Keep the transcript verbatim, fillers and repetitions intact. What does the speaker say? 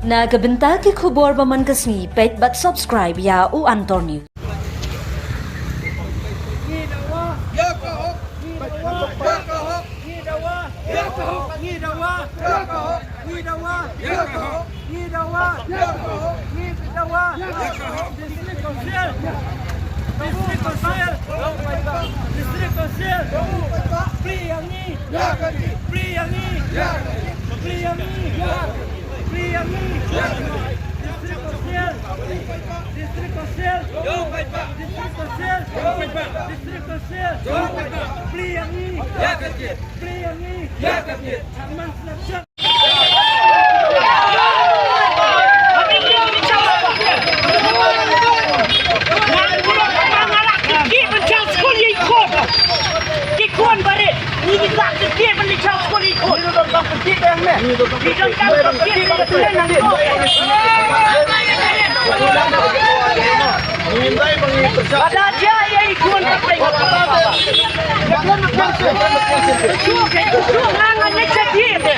Na ka bynta ki khubor ba man ka sngi, peit bad subscribe ïa u Antor News. Ngi dawa. Ngi dawa. Ngi dawa. Ngi dawa. Ngi dawa. District Council. District Council. District Council. Free ïa ngi. Free ïa ngi. Free ïa ngi. Free ïa ngi. District Council. District Council. District Council. District Council. Free ïa ngi. Free ïa ngi. Tang man slap shop. Ki khun barit, ngi ki tak ki ban li chau skul i khun. Ngi donkam ki ban li chau skul i khun. Bada jia ïa i khun ka pei. Shu, shu, ngan ngan ne chati de.